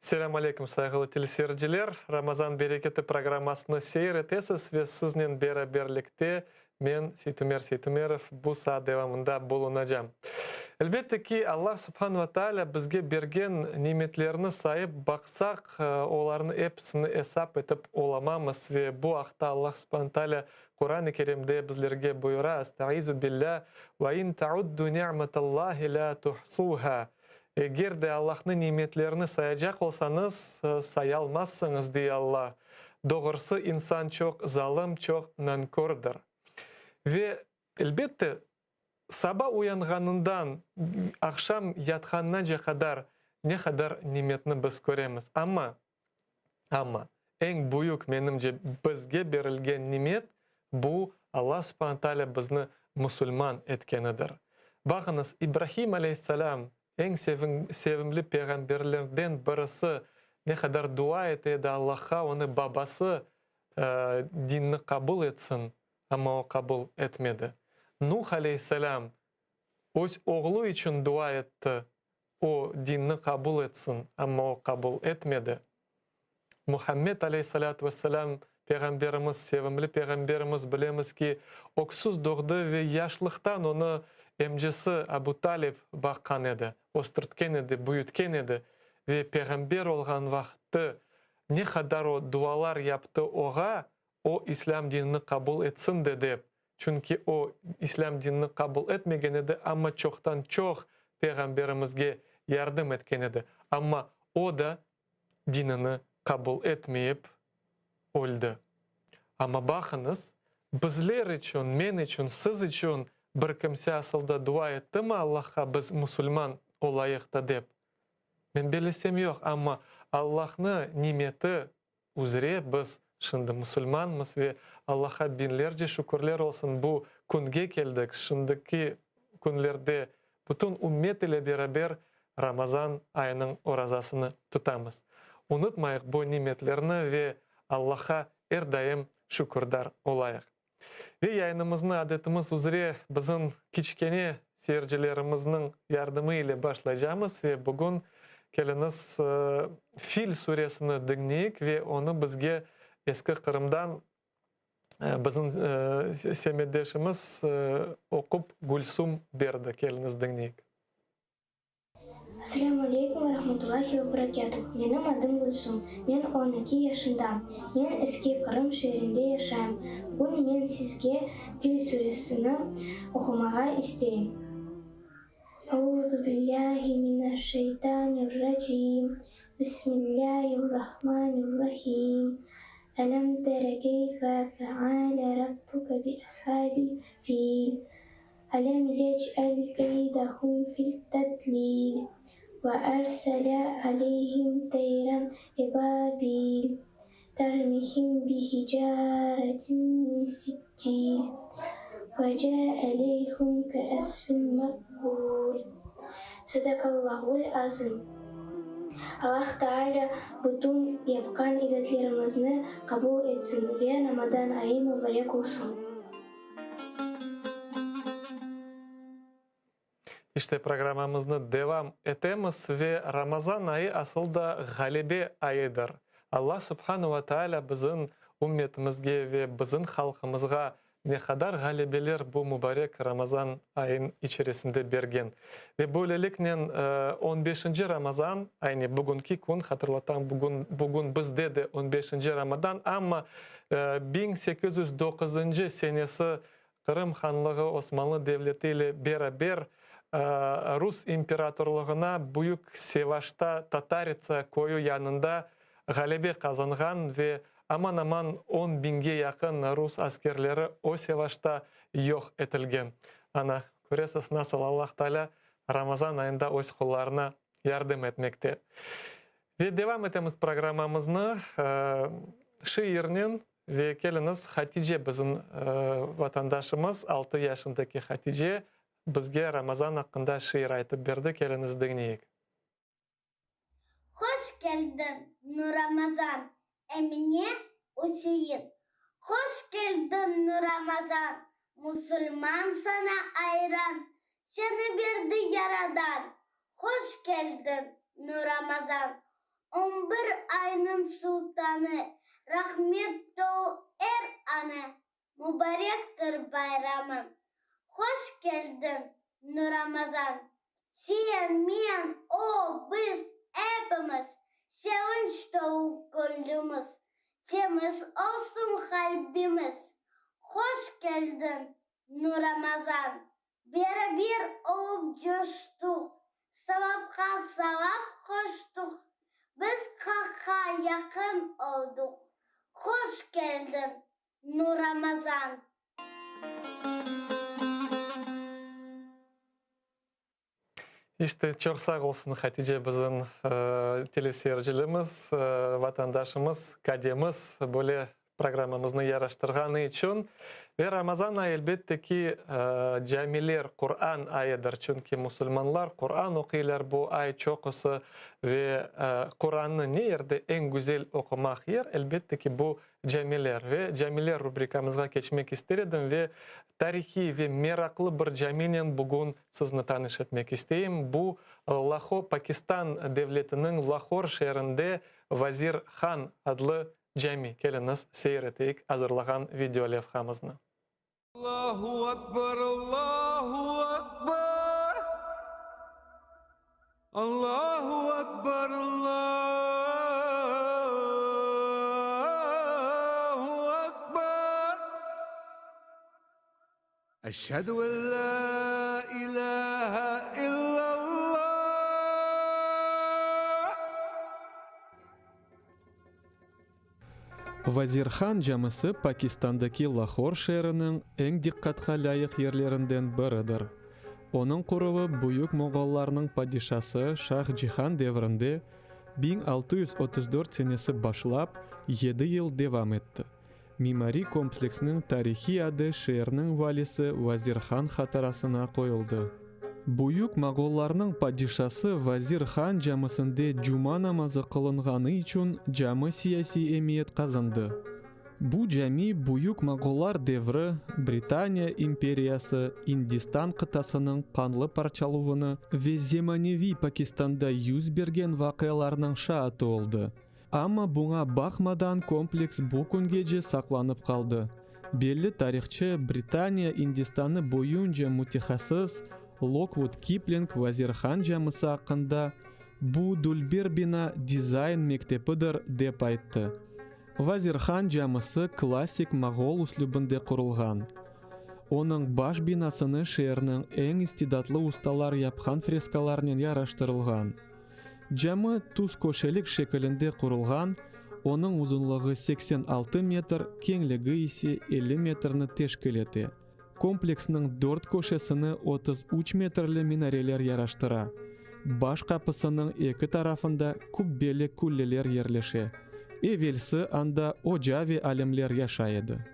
Selâm aleyküm, sayğılı teleseyirciler! Ramazan bereketi programmasını seyir etesiz ve siznen beraberlikte men, Seytumer Seytumerov, bu saat devamında bulunacam. Elbette ki, Allah subhanu ve taalâ bizge bergen nimetlerini sayıp baqsaq, olarnı episini esap etip olamamız ve bu aqta Allah subhanu taalâ Quran-ı Kerimde bizlerge buyura, Estaizu billâ, Ve in tauddu ni'metallahi lâ tuhsuha. Eger de Allahnıñ nimetlerini sayacaq olsañız, sayalmazsıñız, dey Alla. Doğrusı, insan çoq zalım, çoq nankördir. Ve, elbette, saba uyanğanından aqşam yatqanınace qadar ne qadar nimetni biz köremiz. Amma, amma, eñ büyük, menimce, bizge berilgen nimet, bu, Alla subhane taalâ bizni musulman etkenidir. Baqıñız, İbrahim aleyhisselâm, eñ sevimli peyğamberlerden birisi, ne qadar dua ete edi Allahqa, onı babası dinni qabul etsin, amma o qabul etmedi. Nuh aleyhisselâm öz oğlu içün dua etti, o dinni qabul etsin, amma o qabul etmedi. Muhammed aleyhissalâtu vesselâm Peyğamberimiz, sevimli Peyğamberimiz, bilemiz ki, öksüz doğdı ve yaşlıqtan onı emcesi Abu Talib baqqan edi, östürtken edi, büyütken edi ve Peyğamber olğan vaqıttı ne qadar o dualar yaptı oğa, o İslâm dinini qabul etsin de dep, çünki o İslâm dinini qabul etmegen edi, amma çoqtan-çoq Peyğamberimizge yardım etken edi. Amma o da dinini qabul etmeyip öldi. Amma baqıñız, bizler içün, men içün, siz içün bir kimse asılda dua ettimi Allahqa biz musulman olayıq da dep? Men bellesem yoq, amma Allahnı nimeti üzre biz şimdi musulmanmız ve Allahqa biñlerce şükürler olsun bu künge keldik, şimdiki künlerde bütün ümmet ile beraber Ramazan ayınıñ orazasını tutamız. Unutmayıq bu nimetlerni ve Allahqa er daim şükürdar olayıq. Ve yayınımıznı adetimiz üzre bizim kiçkene seyircilerimizniñ yardımı ile başlaycamız ve bugün keliñiz Fil suresini diñleyik ve onı bizge Eski Qırımdan bizim semetdeşimiz oqup Gülsum berdi. Keliñiz diñleyik. Assalâmu aleykum ve rahmetullahi ve berekâtuh. Menim adım Gülsum. Men 12 yaşındam. Men Eski Qırım şeerinde yaşayım. Bugün men sizge Fil suresini oqumağa isteyim. Auzu billâhi mineşşeytanirracim. Bismillâhirrahmanirrahim. Elem tere keyfe feale rabbuke bi ashabil fil. Elem yec'al keydehum fi't-tadlil ve ersele aleyhim teyren ebabil termihim bihicaretin min siccil ve ce'aleyhum ke'asfin me'kul. Sadakallahul azim. Allah Taalâ bütün yapqan ibadetlerimizni qabul etsin ve Ramadan ayı mubarek olsun. İşte, programmamıznı devam etemiz ve Ramazan ayı asıl da ğalebe ayıdır. Allah subhanu ve taalâ bizim ümmetimizge ve bizim halqımızğa ne qadar ğalebeler bu mubarek Ramazan ayın içerisinde bergen. Ve böyleliknen on beşinci Ramazan, aynı bugünki kün, hatırlatam, bugün, bugün bizde de on beşinci Ramadan, amma 1809-ncı senesi Qırım Hanlığı Osmanlı Devleti ile beraber Rus İmperatorlığına büyük sevaşta Tataritsa köyü yanında ğalebe qazanğan ve aman-aman on biñge yaqın rus askerleri o sevaşta yoq etilgen. Ana, köresiz, nasıl Allah Taalâ Ramazan ayında öz qullarına yardım etmekte. Ve devam etemiz programmamıznı şiirnen. Ve keliñiz, Hatice bizim vatandaşımız, altı yaşındaki Hatice bizge Ramazan aqqında şiir aytıp berdi, keliñiz diñleyik. Hoş keldiñ, Nuramazan, Emine Üsein. Hoş keldiñ, Nuramazan, Musulman saña ayran, Seni berdi Yaradan. Hoş keldiñ, Nuramazan. On bir aynıñ sultanı, Rahmet tolu er anı, Mubarektir bayramı. Hoş keldiñ, Nuramazan! Sen, men, o, biz, epimiz, Sevinç tolu göñlümiz, Temiz olsun qalbimiz. Hoş keldiñ, Nuramazan! Beraber olıp coştuq, Savapqa savap qoştuq, Biz Haqqa yaqın olduq. Hoş keldiñ, Nuramazan! İşte, çoq sağ olsun, Hatice, bizim teleseyircilimiz, vatandaşımız, kademiz böyle programmamıznı yaraştırğanı içün. Ve Ramazan ayı, elbette ki, camiler, Quran ayıdır, çünki musulmanlar Quran oquylar bu ay çoqusı ve Qurannı ne yerde eñ güzel oqumaq yer, elbette ki, bu Camiler ve camiler rubrikamızğa keçmek ister edim ve tarihiy ve meraqlı bir caminen bugün sizni tanış etmek isteyim. Bu, Laho, Pakistan devletiniñ Lahor şeerinde Vazir Han adlı cami. Keliñiz, seyir eteyik azırlağan video levhamıznı. Allahu Akbar, Allahu Akbar, Allahu Akbar, Allahu Akbar. Eşhedü en la ilahe illallah. Vazir Han camisi Pakistandaki Lahor şeeriniñ eñ diqqatqa lâyıq yerlerinden biridir. Onıñ quruvı Büyük Moğollarnıñ padişası Şah Cihan devrinde, 1634 senesi başlap, yedi yıl devam etti. Mimariy kompleksniñ tarihiy adı şeerniñ valisi Vazir Han hatırasına qoyuldı. Büyük Moğollarnıñ padişası Vazir Han camisinde cuma namazı qılınğanı içün cami siyasiy emiyet qazandı. Bu cami Büyük Moğollar devri, Britaniya imperiyası, İndistan qıtasınıñ qanlı parçaluvını ve zemaneviy Pakistanda yüz bergen vaqialarnıñ şaatı oldı. Amma buña baqmadan kompleks bu küngece saqlanıp qaldı. Belli tarihçı, Britaniya İndistanı boyunca mütehassıs Lokvud Kipling Vazir Han camisi aqqında Bu dülber bina dizayn mektepidir dep ayttı. Vazir Han camisi klassik moğol üslübinde qurulğan. Onıñ baş binasını şeerniñ eñ istidatlı ustalar yapqan freskalarnen yaraştırılğan. Cami tuzköşelik şekilinde qurulğan, onıñ uzunlığı 86 metr, keñligi ise 50 metrni teşkil ete. Kompleksniñ dört köşesini 33 metrli minareler yaraştıra. Baş qapısınıñ eki tarafında kubbeli külleler yerleşe. Evelsi anda oca ve alimler yaşay edi.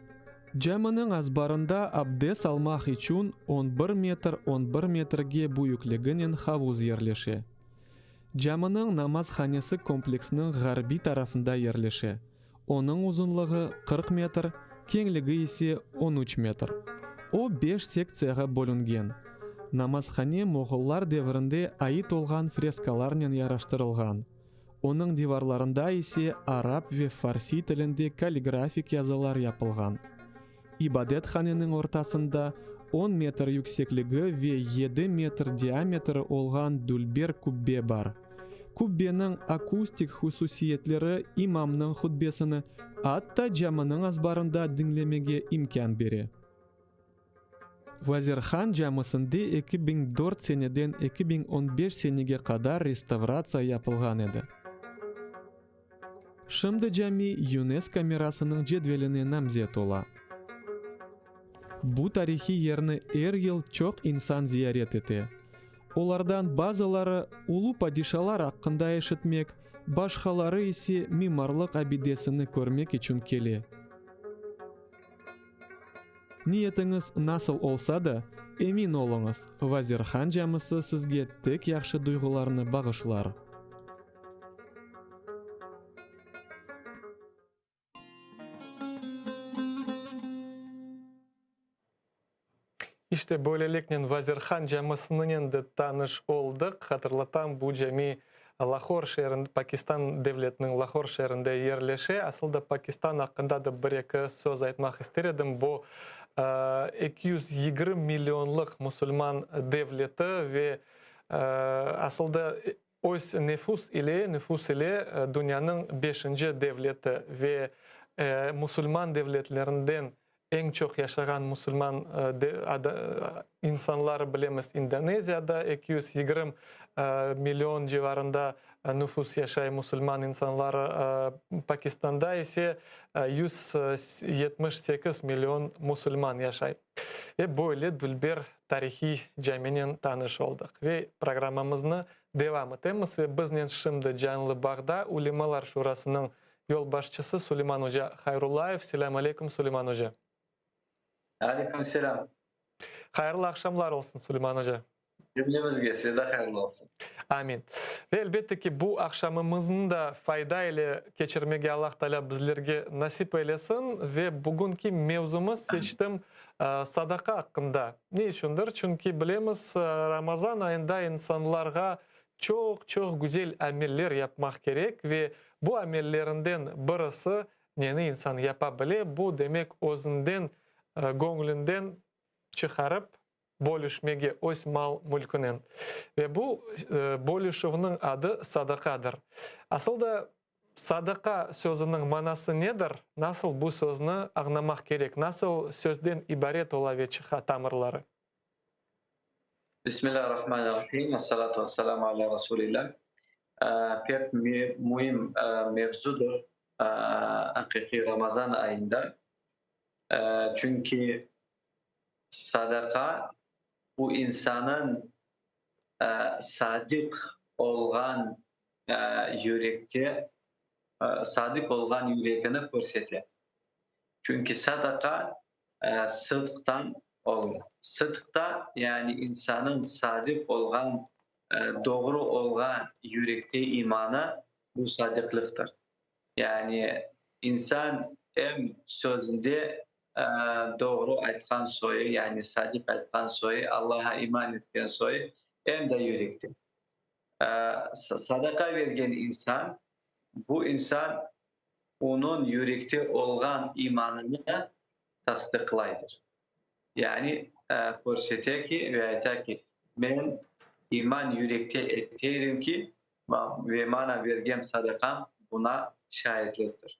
Caminiñ azbarında abdes almaq içün on bir metr on bir metrge büyükliginen havuz yerleşe. Caminiñ namazhanesi kompleksniñ ğarbiy tarafında yerleşe. Onıñ uzunlığı 40 metr, keñligi ise on üç metr. O, beş sektsiyağa bölüngen. Namazhane moğollar devrinde ait olğan freskalarnen yaraştırılğan. Onıñ divarlarında ise arap ve farsiy tilinde kalligrafik yazılar yapılğan. İbadethaneniñ ortasında on metr yüksekligi ve yedi metr diametri olğan dülber kubbe bar. Kubbeniñ akustik hususiyetleri imamnıñ hutbesini atta caminiñ azbarında diñlemege imkân bere. Vazir Han camisinde 2004 seneden 2015 senege qadar restavratsiya yapılğan edi. Şimdi cami UNESCO mirasınıñ cedveline namzet ola. Bu tarihiy yerni er yıl çoq insan ziyaret ete. Olardan bazıları ulu padişalar aqqında eşitmek, başqaları ise mimarlıq abidesini körmek içün kele. Niyetiñiz nasıl olsa da, emin oluñız, Vazir Han camisi sizge tek yahşı duyğularnı bağışlar. İşte, böyleliknen Vazir Han camisinen de tanış oldıq. Hatırlatam, bu cami. Lahor şeerinde, Pakistan devletiniñ Lahor şeerinde yerleşe. Asıl da Pakistan aqqında da bir-eki söz aytmaq ister edim. Bu 220 millionlıq musulman devleti ve asıl da öz nefus ile, nüfus ile dünyanıñ beşinci devleti ve musulman devletlerinden Eñ çoq yaşağan musulman insanları bilemiz, İndoneziyada 220 million civarında nüfus yaşay musulman insanları, Pakistanda ise 178 million musulman yaşay. Ve böyle dülber tarihiy caminen tanış oldıq. Ve programmamıznı devam etemiz ve biznen şimdi canlı bağda Ülemalar Şurasınıñ Yolbaşçısı Suleyman oca Hayrullayev. Selâm aleyküm, Suleyman oca. Aleyküm selâm. Hayırlı aqşamlar olsun, Suleyman oca. Cümlemizge, size de hayırlı olsun. Amin. Ve elbette ki, bu aqşamımıznı da fayda ile keçirmege Allah Taalâ bizlerge nasip eylesin. Ve bugünki mevzumız seçtim sadaqa aqqında. Ne içündir? Çünki bilemiz, Ramazan ayında insanlarğa Çoq-çoq güzel ameller yapmaq kerek ve bu amellerinden birisi, neni insan yapa bile, bu, demek, özünden, göñlünden çıqarıp bölüşmege öz mal-mülkünen. Ve bu bölüşüvniñ adı sadaqadır. Asıl da, sadaqa sözüniñ manası nedir? Nasıl bu sözni añlamaq kerek? Nasıl sözden ibaret ola ve çıqa tamırları? Bismillahirrahmanirrahim, Esselatu vesselamu ala Rasulillah. Pek müim mevzudır aqiqiy Ramazan ayında. Çünki sadaqa bu insanın sadiq olğan yürekte, sadiq olğan yüregini körsete. Çünki sadaqa sıdqtan olur. Sıdqta, yani insanıñ sadiq olğan, doğru olğan yürekte imanı, bu sadiqlıqtır. Yani insan em sözünde doğru aytqan soyu, yani sadiq aytqan soyu, Allaha iman etken soyu, em de yürekte. Sadaqa bergen insan, bu insan onıñ yürekte olğan imanını tasdıqlaydır. Yani körsete ki ve ayta ki, men iman yürekte eteyrim ki, ve mana bergen sadaqam buna şaitliktir.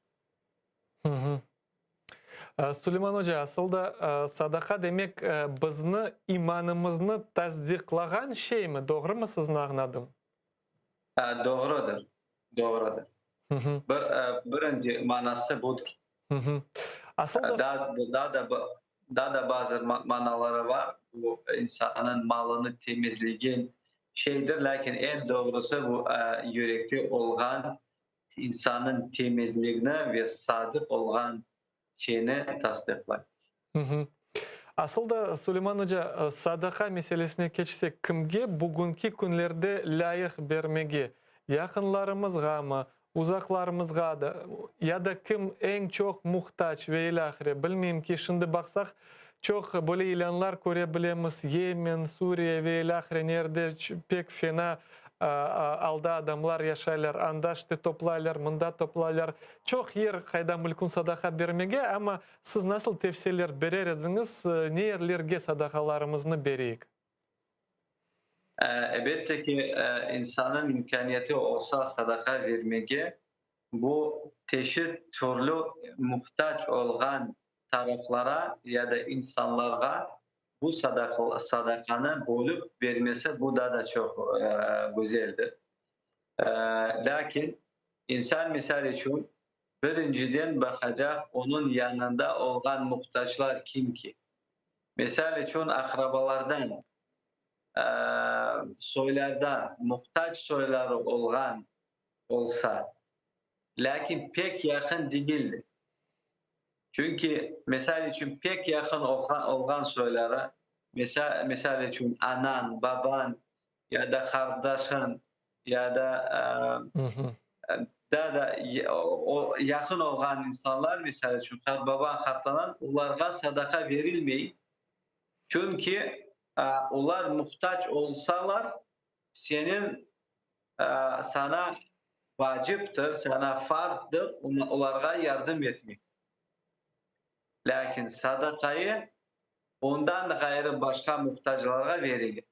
Suleyman oca, asıl da sadaqa demek bizni imanımıznı tasdiqlağan şeymi? Doğrumı sizni añladım? Doğrudır, doğrudır. Bir, birinci manası budır. Asıl da Daa, daa da, daa da bazı manaları var. Bu insanın malını temizlegen şeydir, lâkin eñ doğrusı bu yürekte olğan insanın temizligini ve sadıq olğan şeyni tasdiqlay. Asıl da, Suleyman oca, sadaqa meselesine keçsek, kimge bugünki künlerde lâyıq bermege, yaqınlarımızğamı, uzaqlarımızğa da, ya da kim eñ çoq muhtac ve ilâhre, bilmeyim ki, şimdi baqsaq, çoq böyle ilânlar köre bilemiz, Yemen, Suriye ve ilâhre, nerde pek fena alda adamlar yaşaylar, anda işte toplaylar, mında toplaylar, çoq yer qayda mülkün sadaqa bermege, amma Siz nasıl tevsiyeler berer ediñiz, ne yerlerge sadaqalarımıznı bereyik? Elbette ki, insanıñ imkâniyeti olsa sadaqa vermege, bu çeşit türlü muhtac olğan taraflara ya da insanlarğa bu sadaqanı bölüp bermesi, bu daa da çoq güzeldir. Lâkin insan, misal içün, Birinciden baqacaq onıñ yanında olğan muhtaclar kim ki. Misal içün, aqrabalardan, soylardan muhtac soyları olğan olsa, lâkin pek yaqın degildir. Çünki, misal içün, pek yaqın olğan soyları, misal içün, anañ, babañ ya da qardaşıñ, ya da daa da yaqın olğan insanlar, misal içün, qartbabañ, qartanañ, olarğa sadaqa berilmey, çünki olar muhtac olsalar, seniñ. Saña vaciptir, saña farzdır olarğa yardım etmek. Lâkin sadaqayı ondan ğayrı başqa muhtaclarğa verilir.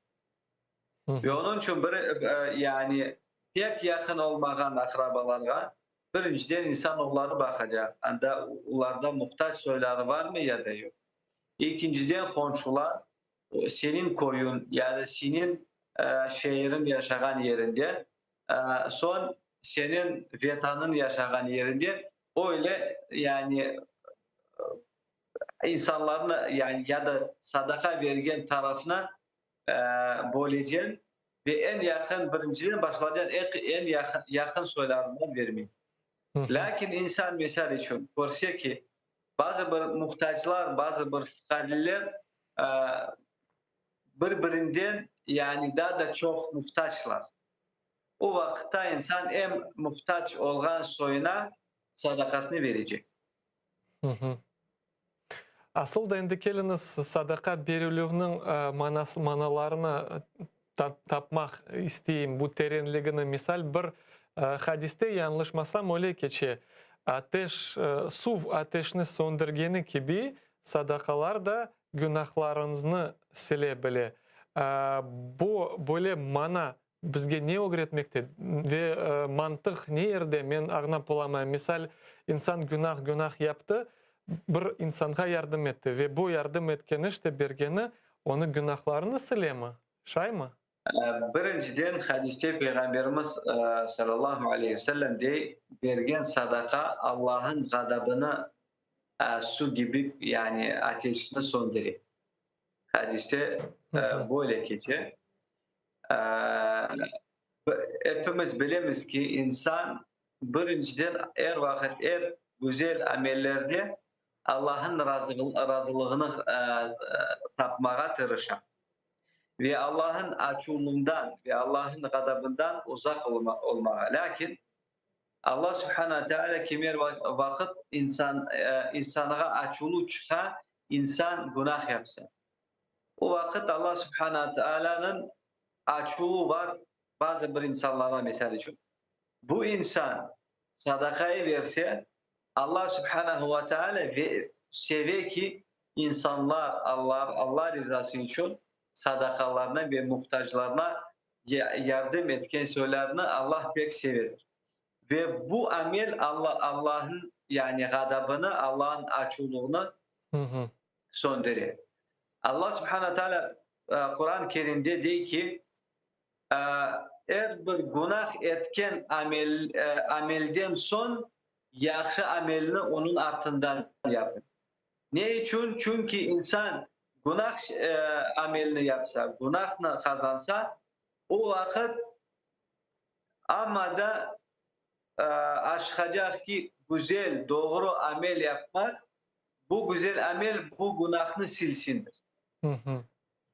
Ve onıñ içün bir, yani pek yaqın olmağan aqrabalarğa birinciden insan oğulları baqacaq, anda olarda muhtac soyları varmı ya da yoq. Ekinciden qonşular, seniñ köyüñ ya da seniñ şeeriñ yaşağan yerinde, soñ seniñ vetanıñ yaşağan yerinde öyle yani insanlarnı yani ya da sadaqa bergen tarafnı böleceñ ve eñ yaqın birinciden başlacañ eñ yaqın yaqın soylarından bermey. Lâkin insan misal içün körse ki, bazı bir muhtaclar, bazı bir fuqareler bir-birinden yani daa da çoq muhtaclar. O vaqıtta insan em muhtac olğan soyuna sadaqasını berecek. Asıl da endi keliñiz sadaqa berilüvniñ manası, manalarını tapmaq isteyim, bu terenligini. Misal, bir hadiste, yañlışmasam, öyle keçe, Ateş, suv ateşni söndürgeni kibi, sadaqalar da günahlarıñıznı sile bile. Bu, böyle mana Bizge ne ögretmekte ve mantıq ne yerde, men añlap olamayım. Misal, insan günah, günah yaptı, bir insanğa yardım etti ve bu yardım etkeni, işte, bergeni onıñ günahlarını silemi? Şaymı? Birinciden, hadiste Peyğamberimiz, salâllahu aleyhi ve sellem, dey, Bergen sadaqa Allah'ın ğadabını su kibi, yani ateşini söndüre. Hadiste böyle keçe. Epimiz bilemiz ki, insan birinciden er vaqıt, er güzel amellerde Allah'ın razılığını tapmağa tırışa ve Allah'ın açuvından ve Allah'ın ğadabından uzaq olmağa. Lâkin Allah Subhana Teala kimer vaqıt insan insanğa açuvlı çıqa, insan günah yapsa. O vaqıt Alla Subhana Taalanıñ açuvı bar bazı bir insanlarğa, misal içün, bu insan sadaqayı verse, Alla Subhanahu va Taala seve ki, insanlar Alla Alla rizası içün sadaqalarına ve muhtaclarına yardım etken soylarını Alla pek sevedir. Ve bu amel Alla Allahnıñ yani ğadabını, Allahnıñ açuvlığını söndüre. Allah Subhana Teala Quran-ı Kerimde dey ki, Er bir günah etken amel, amelden soñ yahşı amelni onıñ artından yapın. Ne içün? Çünki insan günah amelni yapsa, günahnı qazansa, o vaqıt amma da aşıqacaq ki, güzel, doğru amel yapmaq, Bu güzel amel bu günahnı silsindir.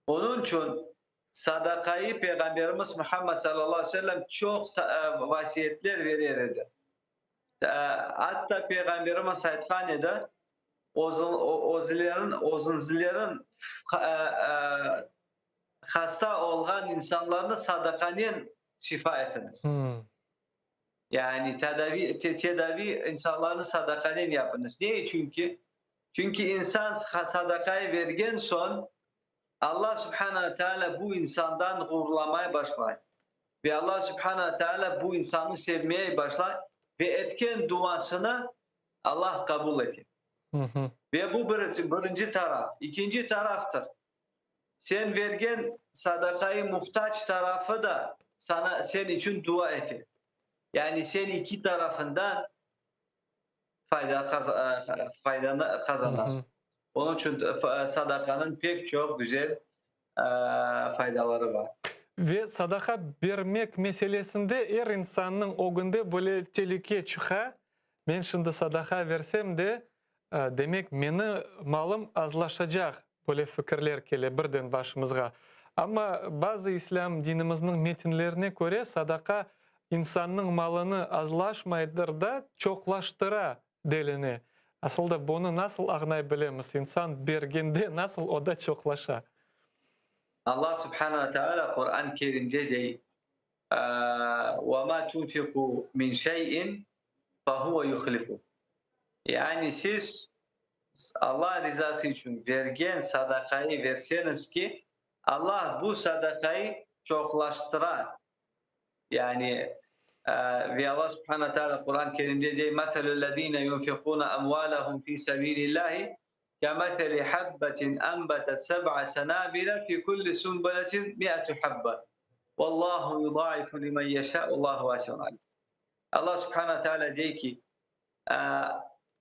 Onıñ içün sadaqayı Peyğamberimiz Muhammed sallallahu aleyhi ve sellem çoq vasiyetler verer edi. Atta Peyğamberimiz aytqan edi, Özlerin, özüñizlerin hasta olğan insanlarnı sadaqanen şifa etiñiz. Yani tedavi, tedavi insanlarnı sadaqanen yapıñız. Ne içün ki? Çünki insan sadaqayı vergen soñ, Allah Subhana ve Teala bu insandan ğururlamay başlay. Ve Allah Subhana ve Teala bu insannı sevmeye başlay ve etken duasını Allah qabul ete. Ve bu birinci taraf. İkinci taraftır. Sen bergen sadaqayı muhtac tarafı da sana, sen içün dua ete. Yani sen iki tarafından fayda faydanı qazanasıñ. Onıñ içün sadaqanıñ pek çoq güzel faydaları bar. Ve sadaqa bermek meselesinde er insannıñ ögünde böyle telüke çıqa, men şimdi sadaqa bersem de, demek meni malım azlaşacaq, Böyle fikirler kele birden başımızğa. Amma bazı islâm dinimizniñ metinlerine köre sadaqa insannıñ malını azlaşmaydır da, çoqlaştıra deline. Asıl da bunı nasıl añlay bilemiz, insan bergende nasıl o da çoqlaşa? Allah subhana ve teala Quran-ı Kerimde dey. Ve ma tunfiqu min şey'in fehuve yuhlifuh. Yani siz Allah rizası içün vergen sadaqayı verseniz ki, Allah bu sadaqayı çoqlaştıra. Yani ve Allah subhane teala Quran-ı Kerimde dey, Meselü'l-lezine yunfiqune emvalehum fi sebilillahi kemeseli habbetin enbetet seb'a senabile fi kulli sunbuletin mi'etu habbe. Vallahu yudaifu limen yeşâ, vallahu vasiun alim. Allah subhane teala dey ki,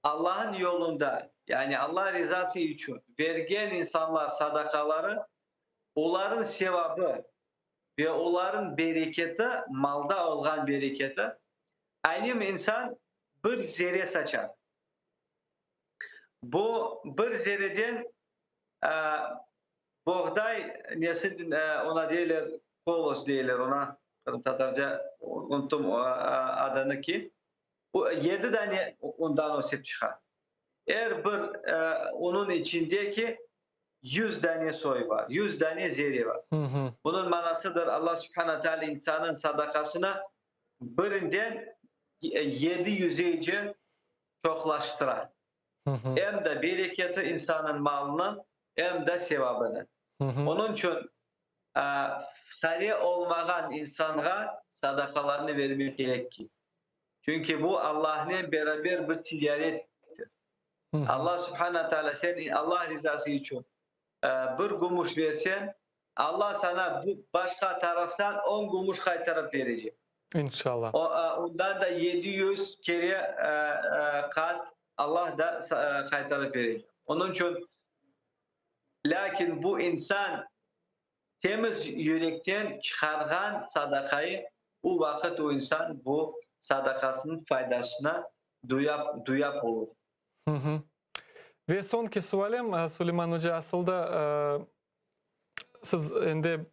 Allah'ın yolunda, yani Allah rizası içün vergen insanlar sadaqaları, oların sevabı ve oların bereketi, malda olğan bereketi, aynim insan bir zere saça. Bu bir zereden boğday nesi ona deyler, kolos deyler ona, qırımtatarca unuttum adını ki, yedi dane undan ösip çıqa. Er bir unun içindeki 100 dane soy bar, 100 dane zere bar. Bunıñ manasıdır, Allah subhana teala insanıñ sadaqasını birinden yedi yüzeyce çoqlaştıra. Em de bereketi insanıñ malını, em de sevabını. Onıñ içün fuqare olmağan insanğa sadaqalarnı vermek kerek ki. Çünki bu Allahnen beraber bir ticarettir. Allah subhana teala sen Allah rizası içün bir gümüş versen, Allah sana bu başqa taraftan on gümüş qaytarıp berecek. İnşallah. Ondan da 700 kere qat Allah da qaytarıp berecek. Onıñ içün, lâkin bu insan temiz yürekten çıqarğan sadaqayı, o vaqıt o insan bu sadaqasınıñ faydasını duyap, duyap olur. Ve soñki sualim, Suleyman oca, asıl da siz endi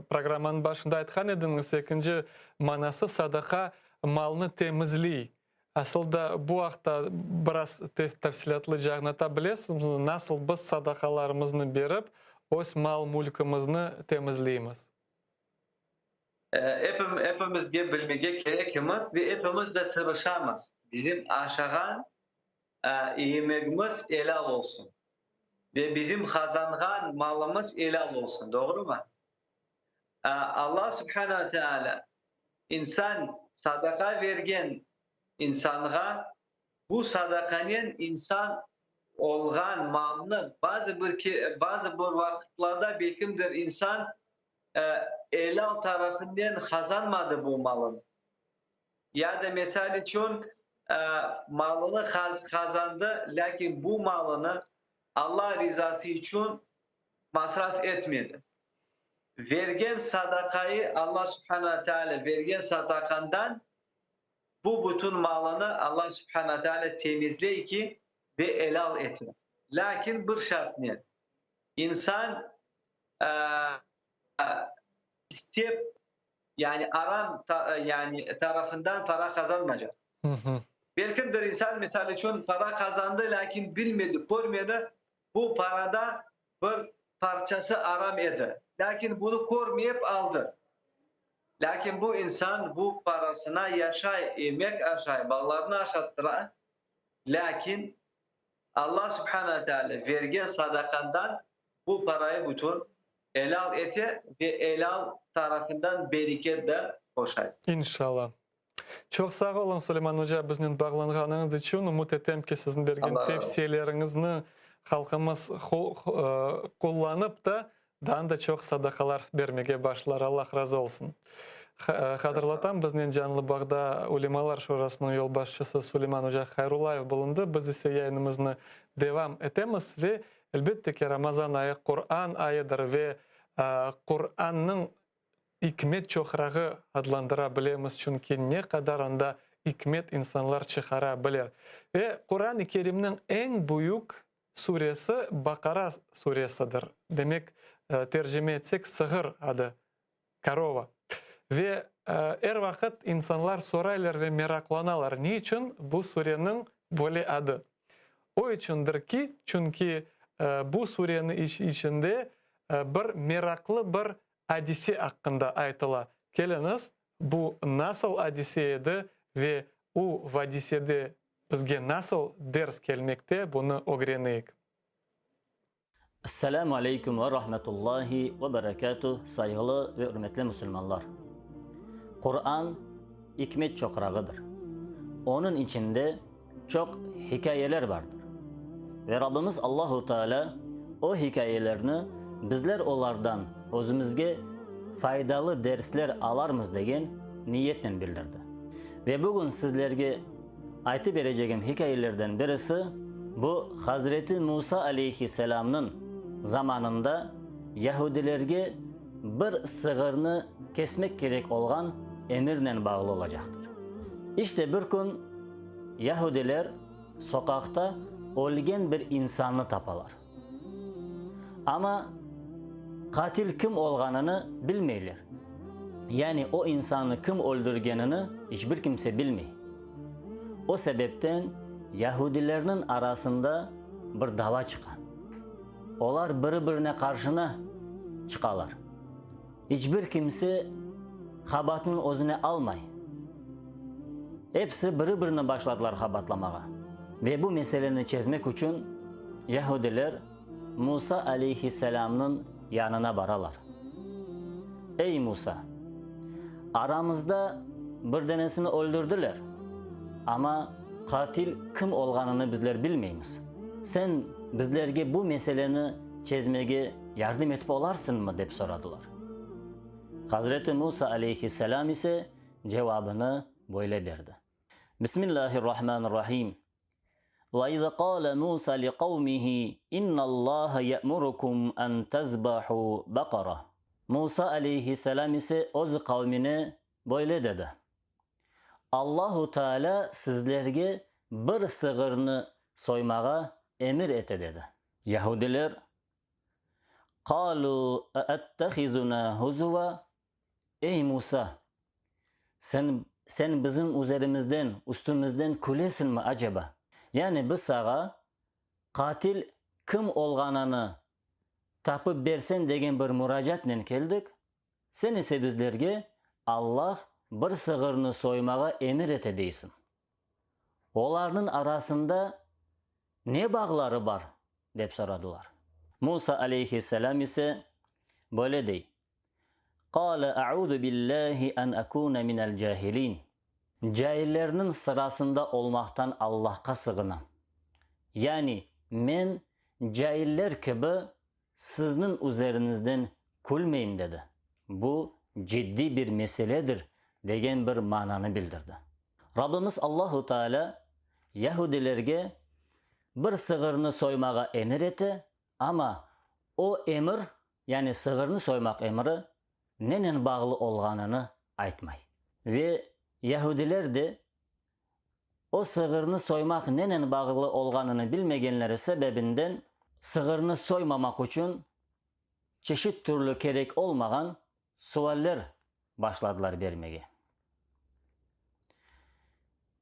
programmanıñ başında aytqan ediñiz, ekinci manası sadaqa malnı temizliy. Asıl da bu aqta biraz tafsilâtlıca añlata bilesiñizmi, nasıl biz sadaqalarımıznı berip, öz mal-mülkimizni temizleymiz? Epim, epimizge bilmege kerekimiz ve epimiz de tırışamız, bizim aşağan yemegimiz elâl olsun ve bizim qazanğan malımız elâl olsun, doğrumı? Allah subhane ve teala insan sadaqa vergen insanğa bu sadaqanen insan olğan malnı bazı bir bazı bir vaqıtlarda belkimdir insan elâl tarafınen qazanmadı bu malını. Ya da mesal içün malını qazandı, lâkin bu malını Allah rizası içün masraf etmedi. Vergen sadaqayı Allah subhana ve teala vergen sadaqandan bu bütün malını Allah subhana ve teala temizley ki ve elâl ete. Lâkin bir şartnen, insan istep, yani aram yani tarafından para qazanmaycaq. Belki bir insan, misal içün, para qazandı, lâkin bilmedi, körmedi, bu parada bir parçası aram edi. Lâkin bunı körmeyip aldı. Lâkin bu insan bu parasına yaşay, yemek aşay, balalarını aşattıra, lâkin Allah subhane ve teala vergen sadaqandan bu parayı bütün elâl ete ve elâl tarafından bereket de qoşay. İnşallah. Çoq sağ oluñ, Suleyman oca, biznen bağlanğanıñız içün. Ümüt etem ki, siziñ bergen tevsiyeleriñizni halqımız qullanıp da, daa da çoq sadaqalar bermege başlar. Allah razı olsun. Hatırlatam, biznen canlı bağda Ulemalar Şurasınıñ yolbaşçısı Suleyman oca Hayrullayev bulundı. Biz ise yayınımıznı devam etemiz ve, elbette ki, Ramazan ayı Quran ayıdır ve Qurannıñ ikmet çoqrağı adlandıra bilemiz, çünki ne qadar anda ikmet insanlar çıqara biler. Ve Quran-ı Kerimniñ eñ büyük suresi Baqara suresidir. Demek, tercime etsek, sığır adı, korova. Ve er vaqıt insanlar soraylar ve meraqlanalar, ne içün bu sureniñ böyle adı? O içündir ki, çünki bu sureniñ içinde bir meraqlı bir adise aqqında aytıla. Keliñiz, Bu nasıl adise edi ve u vadisede bizge nasıl ders kelmekte, bunı ögreneyik. Esselamu aleyküm ve rahmetullahi ve berekatuh, sayğılı ve ürmetli musulmanlar! Quran, ikmet çoqrağıdır. Onıñ içinde çoq hikâyeler bardır. Ve Rabbimiz Allahu Teala o hikâyelerni bizler olardan özümizge faydalı dersler alarmız degen niyetnen bildirdi. Ve bugün sizlerge Aytıp berecegim hikâyelerden birisi, bu Hazreti Musa aleyhi-selâmnıñ zamanında yahudilerge bir sığırnı kesmek kerek olğan emirnen bağlı olacaqtır. İşte bir kün yahudiler soqaqta ölgen bir insannı tapalar. Amma qatil kim olğanını bilmeyler. Yani o insannı kim öldürgenini iç bir kimse bilmey. O sebepten yahudilerniñ arasında bir dava çıqa. Olar biri-birine qarşına çıqalar. İç bir kimse qabaatnıñ özüne almay. Episi biri-birini başladılar qabaatlamağa. Ve bu meseleni çezmek içün yahudiler Musa aleyhisselâmnıñ yanına baralar. Ey, Musa! Aramızda bir denesini öldürdiler, amma qatil kim olğanını bizler bilmeymiz. Sen bizlerge bu meseleni çezmege yardım etip olarsıñmı? dep soradılar. Hazreti Musa aleyhisselâm ise cevabını böyle berdi. Bismillahirrahmanirrahim. Ve iz qâle Musa li qavmihi innallaha ye'murukum en tezbahu baqara. Musa aleyhisselâm ise öz qavmine böyle dedi, Allahu Teala sizlerge bir sığırnı soymağa emir ete dedi. Yahudiler, Qalu e'ettehizuna huzuva, Ey, Musa! Sen, sen bizim üzerimizden, üstümizden külesiñmi aceba? Yani biz saña qatil kim olğanını tapıp berseñ degen bir muracaatnen keldik, sen ise bizlerge Allah bir sığırnı soymağa emir ete deysiñ. Olarnıñ arasında ne bağları bar? dep soradılar. Musa aleyhisselâm ise böyle dey, Qâle eûzü billâhi en ekûne minel cahilîn. Caillerniñ sırasında olmaqtan Allahqa sığınam. Yani men cailler kibi sizniñ üzerinizden külmeyim dedi. Bu ciddiy bir meseledir degen bir mananı bildirdi. Rabbimiz Allahu Teala yahudilerge bir sığırnı soymağa emir ete, amma o emir, yani sığırnı soymaq emri nenen bağlı olğanını aytmay. Ve yahudiler de o sığırnı soymaq nenen bağlı olğanını bilmegenleri sebebinden sığırnı soymamaq içün çeşit türlü kerek olmağan sualler başladılar bermege.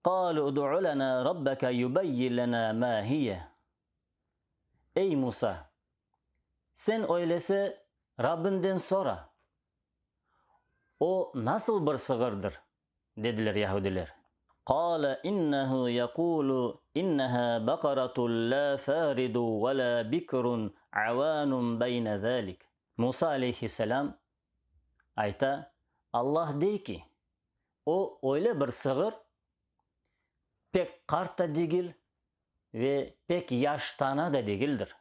Qalu ud'u lena rabbeke yubeyyin lena ma hiye. Ey Musa! Sen öylese Rabbinden sora, o nasıl bir sığırdır? Dediler yahudiler. Qâle innehu yekûlu inneha baqaratun lâ fâridu ve lâ bikrun avânun beyne zâlik. Musa aleyhisselâm ayta, Allah dey ki, o öyle bir sığır, pek qart da degil ve pek yaş tana da degildir.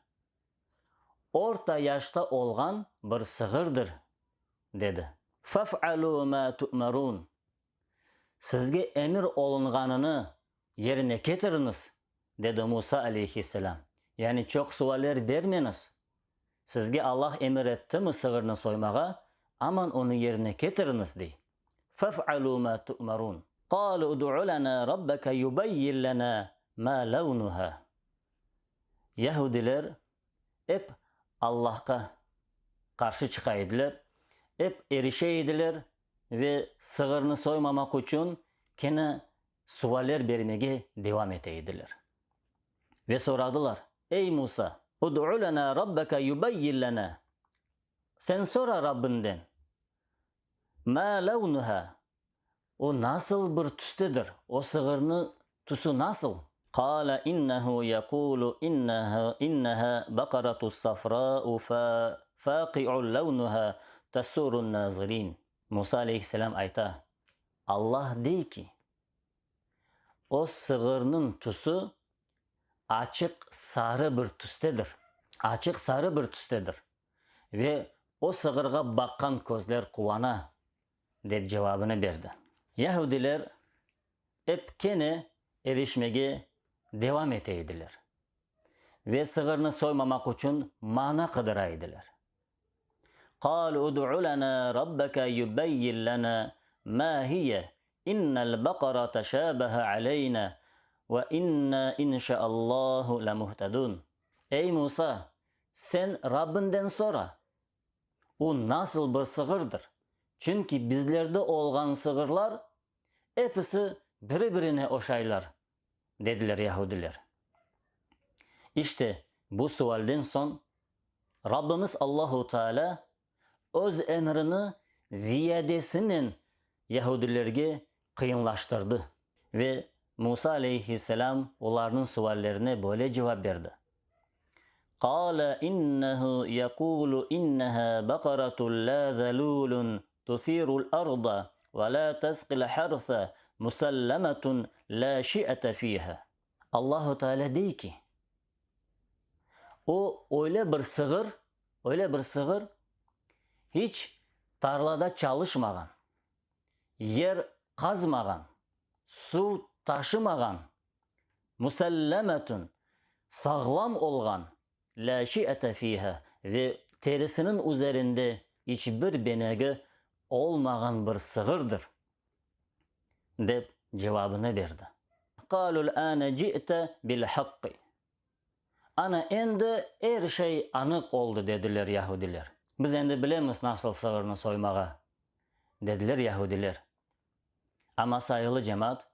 Orta yaşta olğan bir sığırdır, dedi. Fef'alû mâ tu'merûn, Sizge emir olunğanını yerine ketiriñiz, dedi Musa aleyhisselâm. Yani çoq sualler bermeñiz. Sizge Allah emir ettimi sığırnı soymağa, aman onı yerine ketiriñiz, dey. Fef'alû mâ tu'merûn. Qâlu ud'u lenâ rabbeke yubeyyin lenâ mâ levnuhâ. Yahudiler ep Allahqa qarşı çıqa ediler, ep erişe ediler ve sığırnı soymamaq içün kene sualler bermege devam ete ediler. Ve soradılar, Ey Musa, ud'u lenâ rabbeke yubeyyin lenâ, sen sora Rabbinden, mâ levnuhâ, O nasıl bir tüstedir? O sığırnı tüsü nasıl? Qâle innehu yekûlu inneha baqaratun safrâ'u fâqi'un levnuha tesurrun nâzirîn. Musa aleyhisselâm ayta, Allah dey ki, O sığırnıñ tüsü açıq sarı bir tüstedir. Açıq sarı bir tüstedir. Ve o sığırğa baqqan közler quvana, dep cevabını berdi. Yahudiler ep kene erişmege devam ete ediler ve sığırnı soymamaq içün mana qıdıra ediler. Qalu ud'u lana rabbeke yubeyyin lana ma hiye innel baqara teşabehe aleyna ve inna inşaallahu lemuhtedun. Ey Musa, sen Rabbinden sora, o nasıl bir sığırdır? Çünki bizlerde olğan sığırlar episi biri-birine oşaylar, dediler yahudiler. İşte, bu sualden soñ Rabbimiz Allahu Teala öz emrini ziyadesinen yahudilerge qıyınlaştırdı ve Musa aleyhisselam olarnıñ suallerine böyle cevap berdi, Qâle innehu yekûlu inneha baqaratun lâ zelûlun tusîrul arda ve lâ tesqil harsa musallemetun lâ şi'ete fîhâ. Allahu Teala dey ki, O öyle bir sığır, öyle bir sığır, hiç tarlada çalışmağan, yer qazmağan, suv taşımağan, musallemetun, sağlam olğan, lâ şi'ete fîhâ, ve terisiniñ üzerinde iç bir benegi olmağan bir sığırdır, dep cevabını berdi. Qalul-âne ci'te bil-haqqi. Ana endi er şey anıq oldı, dediler yahudiler. Biz endi bilemiz nasıl sığırnı soymağa, dediler yahudiler. Amma sayılı cemaat,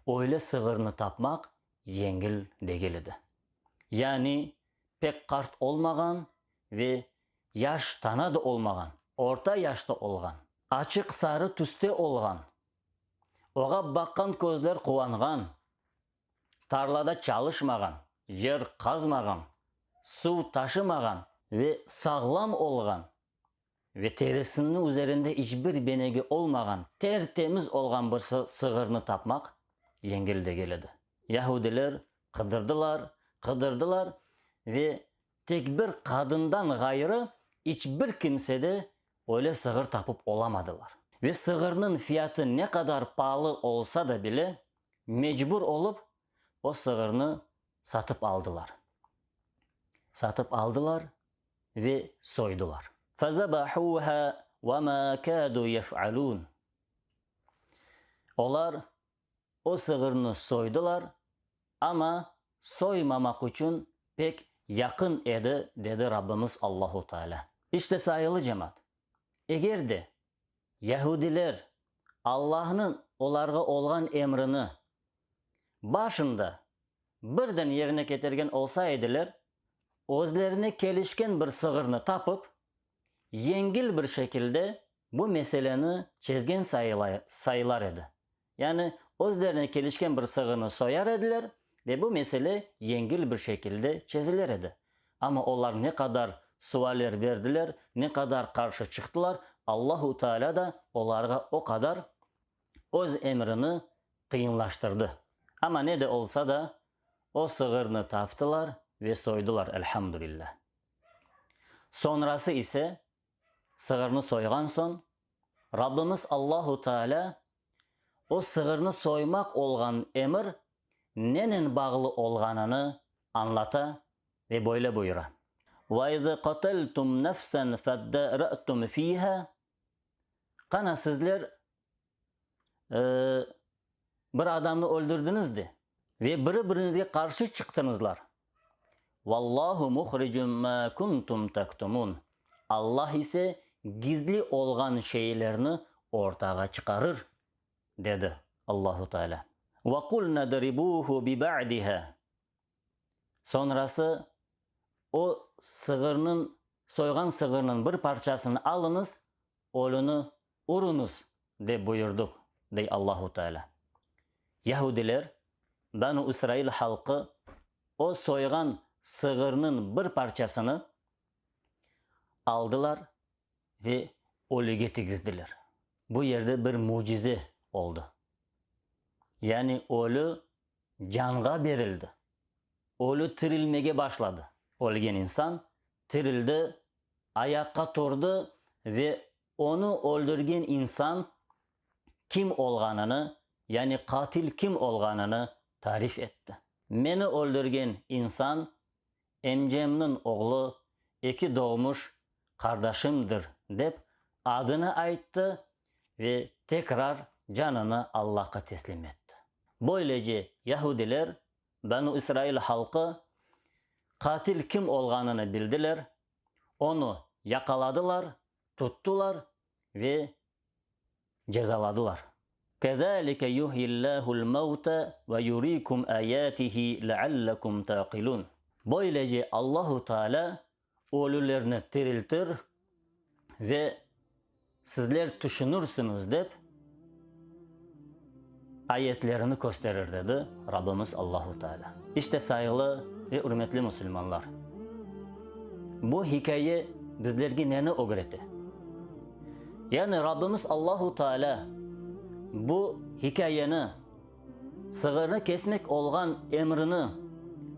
öyle sığırnı tapmaq yengil degil edi. Yani pek qart olmağan ve yaş tana da olmağan, orta yaşta olğan, açıq sarı tüste olğan, oğa baqqan közler quvanğan, tarlada çalışmağan, yer qazmağan, suv taşımağan ve sağlam olğan ve terisiniñ üzerinde iç bir benegi olmağan, ter-temiz olğan bir sığırnı tapmaq yengil degil edi. Yahudiler qıdırdılar, qıdırdılar ve tek bir qadından ğayrı iç bir kimsede öyle sığır tapıp olamadılar. Ve sığırnıñ fiyatı ne qadar paalı olsa da bile, mecbur olıp, o sığırnı satıp aldılar. Satıp aldılar ve soydular. Fezebahuha ve ma kâdu yef'alûn. Olar o sığırnı soydular, amma soymamaq içün pek yaqın edi, dedi Rabbimiz Allahu Teala. İşte, sayılı cemaat, eger de Yahudiler Allahnıñ olarğa olğan emrini başında birden yerine ketirgen olsa ediler, özlerine kelişken bir sığırnı tapıp, yengil bir şekilde bu meseleni çezgen sayılar edi. Yani özlerine kelişken bir sığırnı soyar ediler ve bu mesele yengil bir şekilde çezilir edi. Amma olar ne qadar sualler berdiler, ne qadar qarşı çıqtılar, Allahu Teala da olarğa o qadar Öz emrini qıyınlaştırdı. Amma ne de olsa da, o sığırnı taptılar ve soydular, elhamdülillah. Soñrası ise, sığırnı soyğan soñ, Rabbimiz Allahu Teala o sığırnı soymaq olğan emir nenen bağlı olğanını añlata ve böyle buyura. Ve iz qateltum nefsen feddere'tum fiha, Qana sizler bir adamnı öldürdiñiz de ve biri-biriñizge qarşı çıqtıñızlar. Vallahu muhricum ma kuntum tektumun. Allah ise gizli olğan şeylerni ortağa çıqarır, dedi Allahu Teala. Ve qulna dribuhu bi ba'diha. Soñrası o sığırnıñ, soyğan sığırnıñ bir parçasını alıñız, ölüni uruñız, dep buyurdıq. dey Allahu Teala. Yahudiler, Banu İsrail halqı o soyğan sığırnıñ bir parçasını aldılar ve ölüge tigizdiler. Bu yerde bir mücize oldı. Yani ölü canğa berildi. Ölü tirilmege başladı. Ölgen insan tirildi, ayaqqa turdı ve onı öldürgen insan kim olğanını, yani qatil kim olğanını tarif etti. Meni öldürgen insan emcemniñ oğlu, eki doğmuş qardaşımdır, dep adını ayttı ve tekrar canını Allahqa teslim etti. Böylece yahudiler, Banu İsrail halqı, qatil kim olğanını bildiler, onı yaqaladılar, tuttılar ve cezaladılar. Kezalike yuhyillâhul mevte ve yurikum âyâtihi leallekum ta'qilûn. Böylece Allahu Teala ölülerni tiriltir ve sizler tüşünirsiñiz dep ayetlerini kösterir, dedi Rabbimiz Allahu Teala. İşte, sayğılı ve ürmetli musulmanlar, bu hikâye bizlerge neni ögrete? Yani Rabbimiz Allahu Teala bu hikâyeni, sığırnı kesmek olğan emrini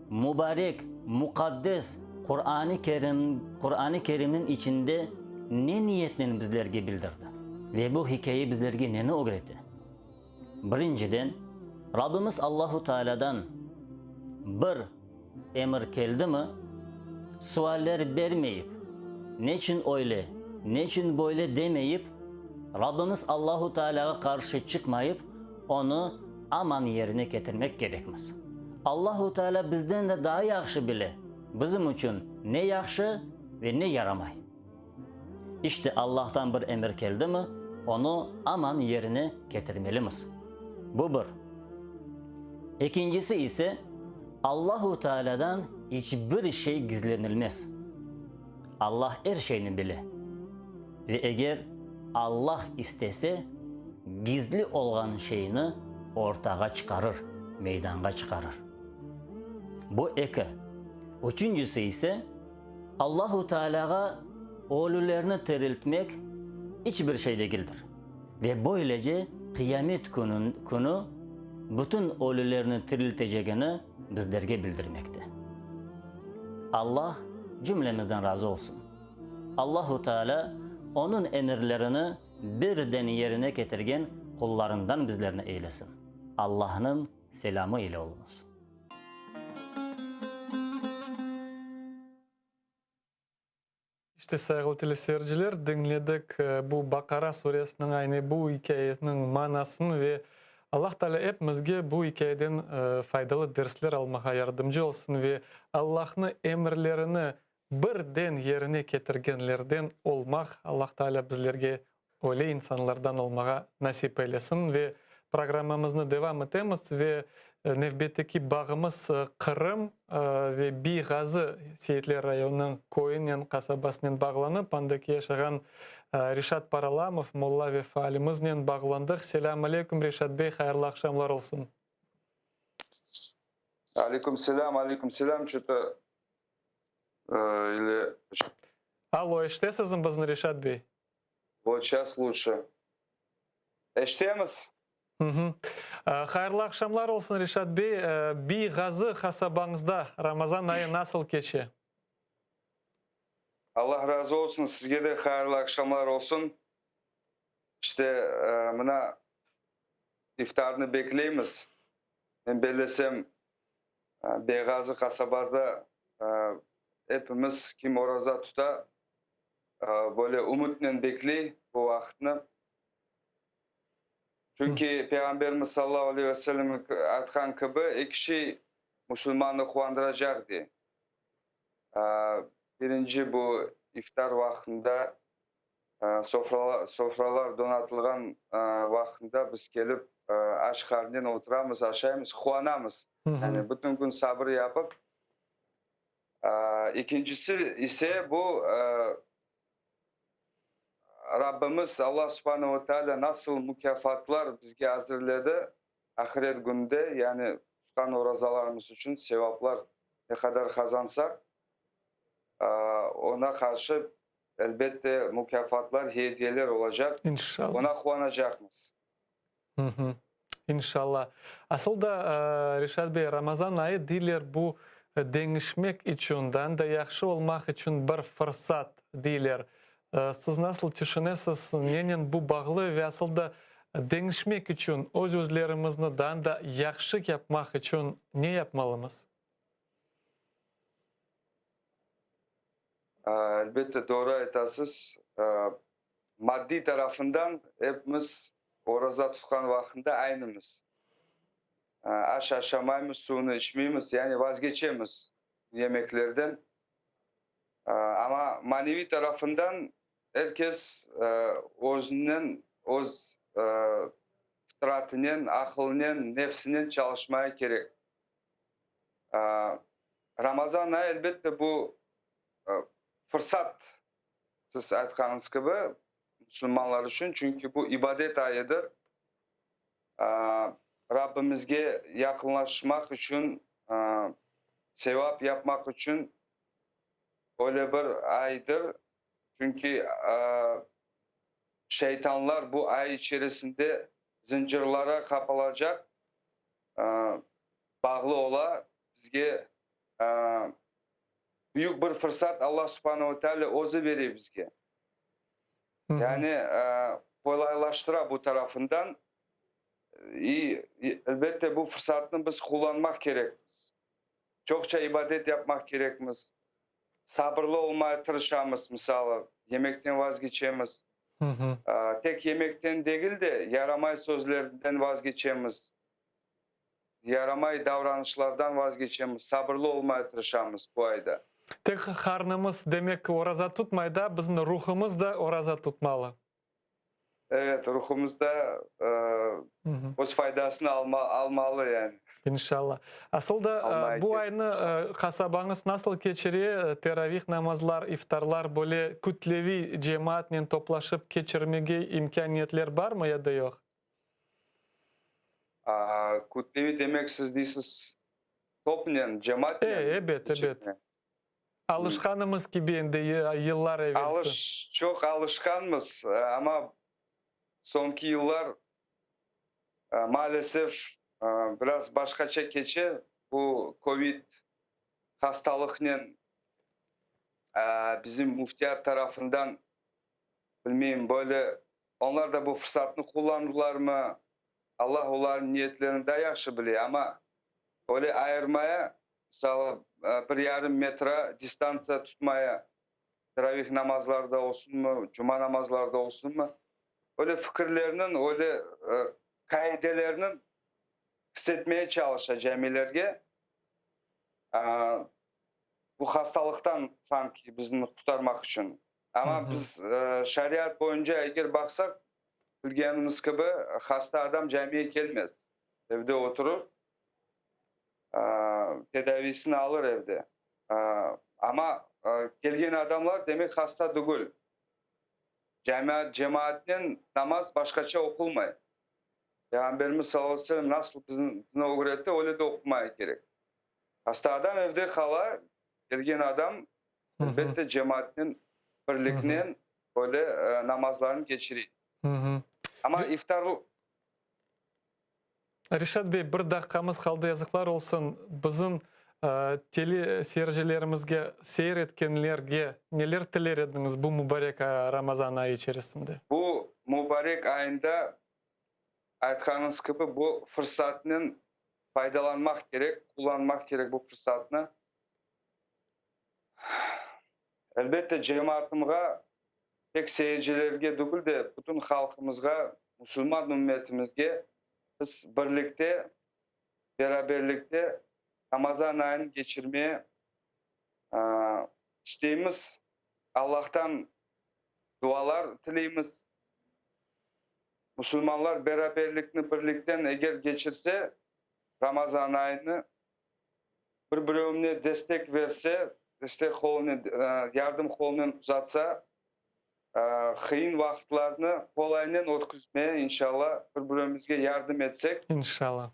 mubarek, muqaddes Qur'an-ı Kerim, Qur'an-ı Kerimniñ içinde ne niyetnen bizlerge bildirdi? Ve bu hikâye bizlerge neni ögrete? Birinciden, Rabbimiz Allahu Teala'dan bir emir keldimi, sualler bermeyip, neçün öyle, neçün böyle demeyip, Rabbimiz Allahu Teala'ğa qarşı çıqmayıp, onı aman yerine ketirmek kerekmiz. Allahu Teala bizden de daa yahşı bile, bizim içün ne yahşı ve ne yaramay. İşte Allahtan bir emir keldimi, onı aman yerine ketirmelimiz. Bu bir. Ekincisi ise, Allahu Teala'dan iç bir şey gizlenilmez. Allah er şeyni bile. Ve eger Allah istese, gizli olğan şeyni ortağa çıqarır, meydanğa çıqarır. Bu eki. Üçüncisi ise, Allahu Tealâğa ölülerni tiriltmek iç bir şey degildir. Ve böylece qıyamet künü bütün ölülerni tiriltecegini bizlerge bildirmekte. Allah cümlemizden razı olsun. Allahu Tealâ Onıñ emirlerini birden yerine ketirgen qullarından bizlerni eylesin. Allahnıñ selâmı ile oluñız. İşte, sayğılı teleseyirciler, diñledik bu Baqara suresiniñ aynı bu ikâyesiniñ manasını ve Allah Teala epimizge bu ikâyeden faydalı dersler almağa yardımcı olsun ve Allahnı emirlerini birden yerine ketirgenlerden olmaq Allah Teala bizlerge öyle insanlardan olmağa nasip eylesin. Ve programmamıznı devam etemiz ve nevbetteki bağımız Qırım ve Biy-Ğazı Seyitler rayonınıñ köyünen, qasabasınen bağlanıp, andaki yaşağan Reşat Paralamov, molla ve faalimiznen bağlandıq. Selâm aleyküm, Reşat bey, hayırlı aqşamlar olsun. Aleyküm selâm, aleyküm selâm, ço-to ili. Allo, eşitesizmi bizni, Reşat bey? Vot şas lutşe. Eşitemiz. Hayırlı aqşamlar olsun, Reşat bey. Biy-Ğazı qasabañızda Ramazan ayı nasıl keçe? Allah razı olsun, sizge de hayırlı aqşamlar olsun. İşte, mına, iftarnı bekleymiz. Men bellesem, Beyğazı qasabada epimiz, kim oraza tuta, böyle ümütnen bekley bu vaqıtnı. Çünki Peyğamberimiz sallallahu aleyhi ve sellem aytqan kibi, eki şey musulmannı quvandıracaq, dey. Birinci, bu iftar vaqtında, sofralar donatılğan vaqtında biz kelip aç qarnen oturamız, aşaymız, quvanamız. Yani bütün kün sabır yapıp. Ekincisi ise bu. Rabbimiz Alla subhane ve teala nasıl mukâfatlar bizge azırledi ahiret gününde, yani tutqan orazalarımız içün sevaplar ne qadar qazansaq, oña qarşı, elbette, mukâfatlar, hediyeler olacaq, İnşallah. oña quvanacaqmız. İnşallah. Asıl da, Reşat bey, Ramazan ayı deyler bu deñişmek içün, daa da yahşı olmaq içün bir fırsat deyler. Siz nasıl tüşünesiz, nenen bu bağlı ve asıl da deñişmek içün, öz-özlerimizni daa da yahşı yapmaq içün ne yapmalımız? Elbette, doğru aytasız. Maddiy tarafından epimiz oraza tutqan vaqtında aynımız. Aş aşamaymız, suvnı içmeymiz, yani vazgeçemiz yemeklerden. Amma maneviy tarafından er kes özünen, öz fıtratınen, aqılınen, nefsinen çalışmaya kerek. Ramazan ayı, elbette, bu fırsat Siz aytqanıñız kibi, musulmanlar içün, çünki bu ibadet ayıdır. Rabbimizge yaqınlaşmaq içün, sevap yapmaq içün öyle bir aydır. Çünki şeytanlar bu ay içerisinde zıncırlara qapalacaq, bağlı ola, bizge Büyük bir fırsat Alla subhane ve teala özü bere bizge. Yani qolaylaştıra bu tarafından. İ, elbette, bu fırsatnı biz qullanmaq kerekmiz. Çoqça ibadet yapmaq kerekmiz. Sabırlı olmaya tırışamız, misalı, yemekten vazgeçemiz. Tek yemekten degil de, yaramay sözlerden vazgeçemiz. Yaramay davranışlardan vazgeçemiz, sabırlı olmaya tırışamız bu ayda. Tek qarnımız, demek, oraza tutmay da, bizim ruhumız da oraza tutmalı. Evet, ruhumız da öz faydasını almalı yani. İnşallah. Asıl da, bu aynı qasabañız nasıl keçire, teravih namazlar, iftarlar böyle kütleviy cemaatnen toplaşıp keçirmege imkâniyetler barmı ya da yoq? Kütleviy demek siz deysiz topnen, cemaatnen? E, ebet, ebet. Alışqanımız kibi endi yıllar evelsi. Alış, çoq alışqanmız, amma soñki yıllar maalesef biraz başqaça keçe. Bu kovid hastalıqnen bizim müftiyat tarafından, bilmeyim, böyle Onlar da bu fırsatnı qullandılarmı, Allah olarnıñ niyetlerini daa yahşı bile, amma öyle ayırmaya, misalı, bir yarım metra distantsiya tutmaya, teravih namazlarda olsunmı, cuma namazlarda olsunmı, öyle fikirlerniñ, öyle qaidelerniñ kirsetmeye çalışa camilerge, bu hastalıqtan sanki bizni qurtarmaq içün. Amma biz şariat boyunca eger baqsaq, bilgenimiz kibi, hasta adam camiye kelmez, evde oturır, tedavisini alır evde. Amma kelgen adamlar, demek, hasta tügül. Camiat, cemaatnen namaz başqaça oqulmay. Peyğamberimiz sallallahu aleyhi ve sellem nasıl bizni ögretti, öyle de oqumaya kerek. Hasta adam evde qala, kelgen adam Elbette, cemaatnen, birliknen böyle namazlarnı keçire. Amma iftar. Reşat bey, bir daqqamız qaldı, yazıqlar olsun, bizim tele seyircilerimizge, seyir etkenlerge neler tiler ediñiz bu mubarek Ramazan ayı içerisinde? Bu mubarek ayında, aytqanıñız kibi, bu fırsatnen faydalanmaq kerek, qullanmaq kerek bu fırsatnı. Elbette, cemaatımğa, tek seyircilerge degil de, bütün halqımızğa, musulman ümmetimizge biz birlikte, beraberlikte Ramazan ayını keçirmeye isteymiz. Allahtan dualar tileymiz. Musulmanlar beraberlikni, birlikten eger keçirse Ramazan ayını, bir-birevine destek berse, destek qolunen, yardım qolunen uzatsa. Qıyın vaqıtlarnı qolaynen ötküzmeye, inşalla, bir-birimizge yardım etsek. İnşalla.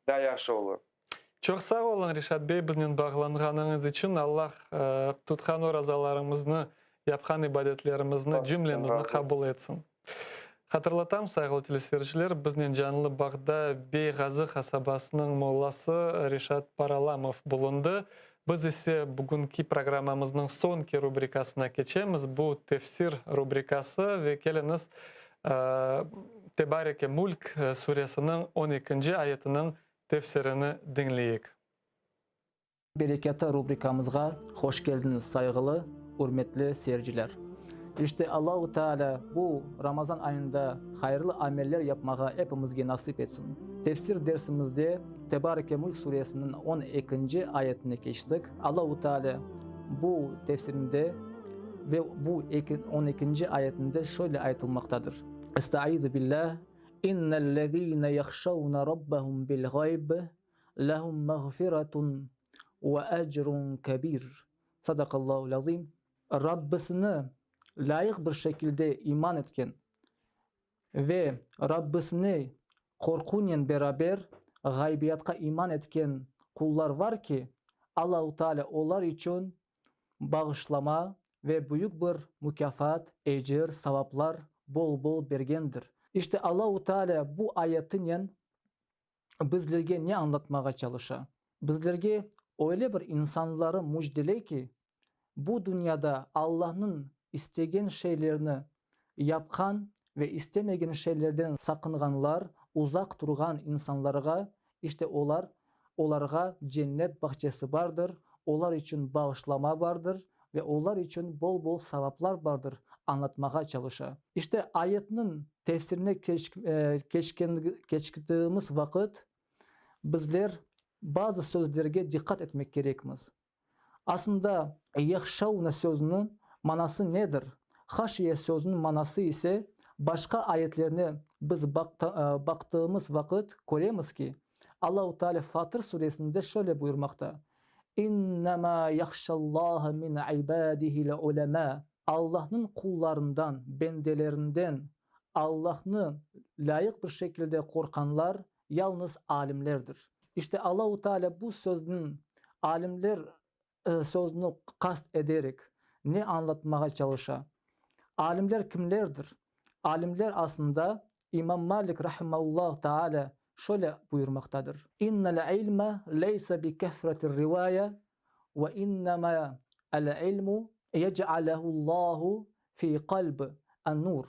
Daa yahşı olur. Çoq sağ oluñ, Reşat bey, biznen bağlanğanıñız içün. Allah tutqan orazalarımıznı, yapqan ibadetlerimizni, cümlemizni qabul etsin. Hatırlatam, sayğılı teleseyirciler, biznen canlı bağda Beyğazı qasabasınıñ mollası Reşat Paralamov bulundı. Biz ise bugünki programmamıznıñ soñki rubrikasına keçemiz, bu Tefsir rubrikası ve keliñiz, Tebareke Mülk suresiniñ on ekinci ayetiniñ tefsirini diñleyik. Bereketi rubrikamızğa hoş keldiñiz, sayğılı, ürmetli seyirciler. İşte, Allahu Teala bu Ramazan ayında hayırlı ameller yapmağa epimizge nasip etsin. Tefsir dersimizde Tebareke Mülk suresiniñ on ekinci ayetine keçtik. Allahu Teala bu tefsirinde ve bu on ekinci ayetinde şöyle aytılmaqtadır, Estaizu billah, İnnellezine yahşavne rabbahum bil gayb, lehum mağfiretun ve ecrun kebir. Sadakallahul azim. Rabbisine lâyıq bir şekilde iman etken ve Rabbisine qorqunen beraber ğaybiyatqa iman etken qullar var ki, Allahu Teala olar içün bağışlama ve büyük bir mukâfat, ecir, savaplar bol-bol bergendir. İşte Allahu Teala bu ayetinen bizlerge ne añlatmağa çalışa? Bizlerge öyle bir insanları müjdeley ki, bu dünyada Allahnıñ istegen şeylerini yapqan ve istemegen şeylerden saqınğanlar, uzaq turğan insanlarğa, işte olar, olarğa cennet bağçası bardır, olar içün bağışlama bardır ve olar içün bol-bol savaplar bardır, añlatmağa çalışa. İşte ayetniñ tefsirine keçtiğimiz vaqıt bizler bazı sözlerge diqqat etmek kerekmiz. Aslında yahşavne sözüniñ manası nedir? Haşiye sözüniñ manası ise başqa ayetlerine biz baqtığımız vaqıt köremiz ki, Allahu Teala Fatır suresinde şöyle buyurmaqta, İnnemâ yahşallâhe min ibâdihil ulemâ, Allahnıñ qullarından, bendelerinden Allahnı lâyıq bir şekilde qorqanlar yalnız alimlerdir. İşte Allahu Teala bu sözniñ alimler sözüni qast ederek ne añlatmağa çalışa? Alimler kimlerdir? Alimler aslında İmam Malik rahimaullahu Teala şöyle buyurmaqtadır, İnnel ilme leyse bi kesretir rivaya ve innema el ilmu yec'alehullahu fi qalb en-nur.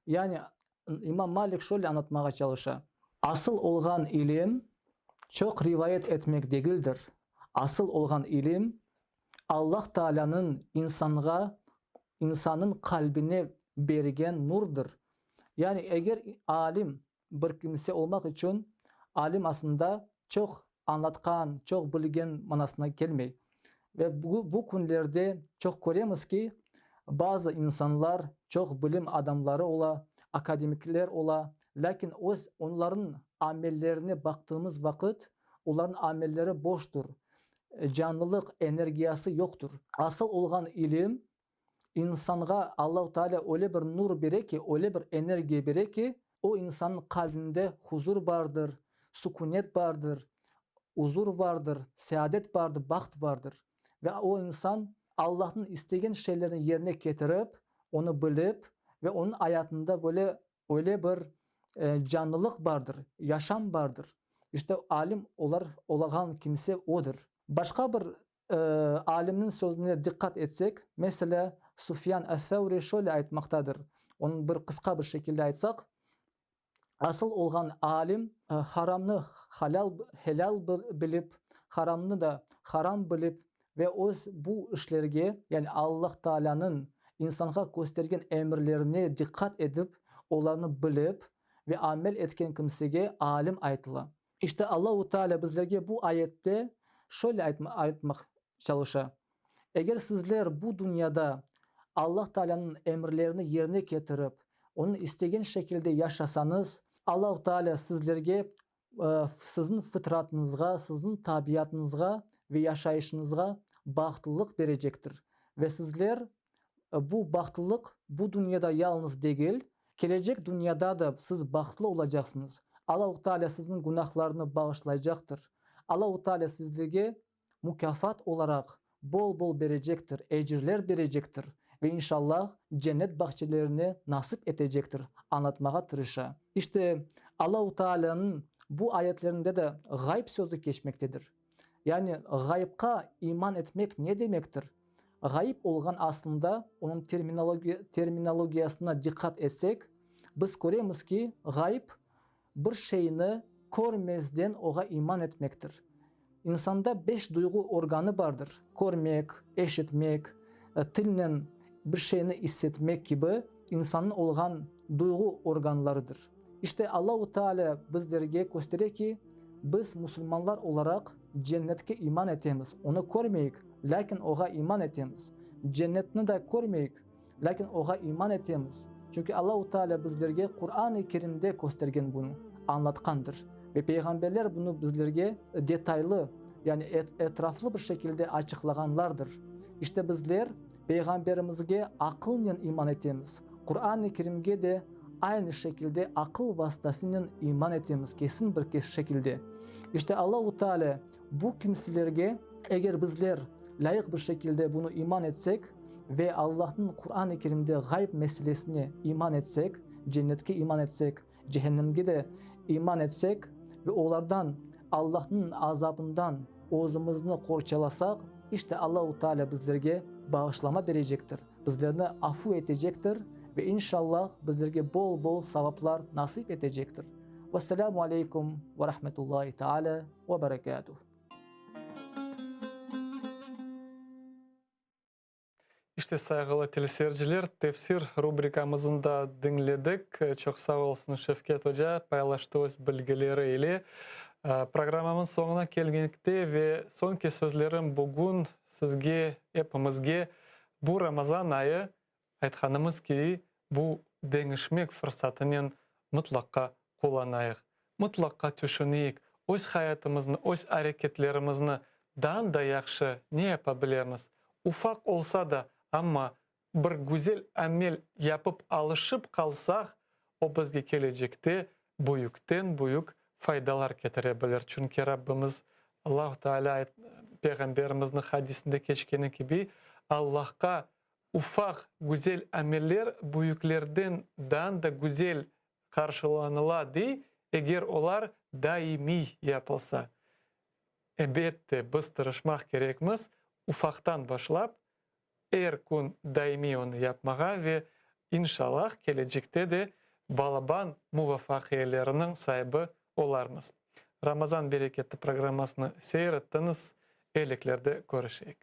Yani İmam Malik şöyle añlatmağa çalışa, Asıl olğan ilim çoq rivayet etmek degildir. Asıl olğan ilim Allah Taalânıñ insanğa, insanıñ qalbine bergen nurdır. Yani eger alim bir kimse olmaq içün, alim aslında çoq añlatqan, çoq bilgen manasına kelmey. Ve bu künlerde çoq köremiz ki, bazı insanlar çoq bilim adamları ola, akademikler ola, lâkin öz onlarnıñ amellerine baqtığımız vaqıt, olarnıñ amelleri boştur, canlılıq, energiyası yoqtur. Asıl olğan ilim, insanğa Allahu Teala öyle bir nur bere ki, öyle bir energiya bere ki, o insannıñ qalbinde huzur bardır, sükünet bardır, uzur bardır, seadet bardır, baht bardır. Ve o insan Allahnıñ istegen şeylerini yerine ketirip, onı bilip ve onıñ ayatında böyle öyle bir canlılıq bardır, yaşam bardır. İşte alim olar olağan kimse odır. Başqa bir Alimniñ sözüne diqqat etsek, meselâ, Sufyan es-Sevri şöyle aytmaqtadır, onı bir qısqa bir şekilde aytsaq, Asıl olğan alim haramnı halâl, helâl bilip, haramnı da haram bilip ve öz bu işlerge, yani Allah Taalânıñ insanğa köstergen emirlerine diqqat edip, olarnı bilip ve amel etken kimsege alim aytıla. İşte Allahu Teala bizlerge bu ayette şöyle aytmaq çalışa, Eger sizler bu dünyada Allah Tealanıñ emirlerini yerine ketirip, Onıñ istegen şekilde yaşasañız, Allahu Teala sizlerge siziñ fıtratıñızğa, siziñ tabiatıñızğa ve yaşayışıñızğa bahtlılıq berecektir ve sizler. bu bahtlılıq bu dünyada yalnız degil, kelecek dünyada da siz bahtlı olacaqsıñız. Allahu Teala sizniñ günahlarını bağışlaycaqtır. Allahu Teala sizlerge mukâfat olaraq bol-bol berecektir, ecirler berecektir ve inşallah cennet bağçelerine nasip etecektir, añlatmağa tırışa. İşte, Allahu Teala'nıñ bu ayetlerinde de ğayıp sözü keçmektedir. Yani ğayıpqa iman etmek ne demektir? Ğayıp olğan aslında onıñ terminologiyasına diqqat etsek, biz köremiz ki, ğayıp bir şeyni körmezden oğa iman etmektir. İnsanda beş duyğu organı bardır, körmek, eşitmek, tilnen bir şeyni issetmek kibi insannıñ olğan duyğu organlarıdır. İşte Allahu Teala bizlerge köstere ki, biz musulmanlar olaraq cennetke iman etemiz, onı körmeyik, lâkin oğa iman etemiz. Cennetni da körmeyik, Lâkin oğa iman etemiz, çünki Allahu Teala bizlerge Quran-ı Kerimde köstergen bunı, añlatqandır. Ve peyğamberler bunı bizlerge detaylı, yani etraflı bir şekilde açıqlağanlardır. İşte bizler peyğamberimizge aqılnen iman etemiz, Quran-ı Kerimge de aynı şekilde aqıl vastasınen iman etemiz, kesin bir şekilde. İşte Allahu Teala bu kimselerge, eger bizler lâyıq bir şekilde bunı iman etsek, Ve Allahnıñ Quran-ı Kerimde ğayıp meselesine iman etsek, cennetke iman etsek, cehennemge de iman etsek ve olardan, Allahnıñ azabından özümizni qorçalasaq, işte Allahu Teala bizlerge bağışlama berecektir, bizlerni afu etecektir ve inşallah bizlerge bol-bol savaplar nasip etecektir. Vesselamu aleykum ve rahmetullahi teala ve berekatuh. İşte, sayğılı teleseyirciler, tefsir rubrikamızın da diñledik. Çoq sağ olsun Şevket oca, paylaştı öz bilgileri ile. Programmamız soñuna kelgenekte ve soñki sözlerim bugün sizge, epimizge bu Ramazan ayı, aytqanımız kibi, bu deñişmek fırsatınen mıtlaqqa qullanayıq. Mıtlaqqa tüşüneyik, öz hayatımıznı, öz areketlerimizni daan da yahşı ne yapa bilemiz? Ufaq olsa da, amma bir güzel amel yapıp alışıp qalsaq, o bizge kelecekte büyükten-büyük faydalar ketire bilir. Çünki Rabbimiz Allahu Teala Peyğamberimizniñ hadisinde keçkeni kibi, Allahqa ufaq güzel ameller büyüklerden daan da güzel qarşılanıla dey, eger olar daimiy yapılsa. Ebette, biz tırışmaq kerekmiz, ufaqtan başlap, er kün daimiy onı yapmağa ve, inşallah, kelecekte de balaban muvafaqiyeleriniñ saibi olarmız. Ramazan bereketi programmasını seyir ettiñiz, eyliklerde körüşeyik.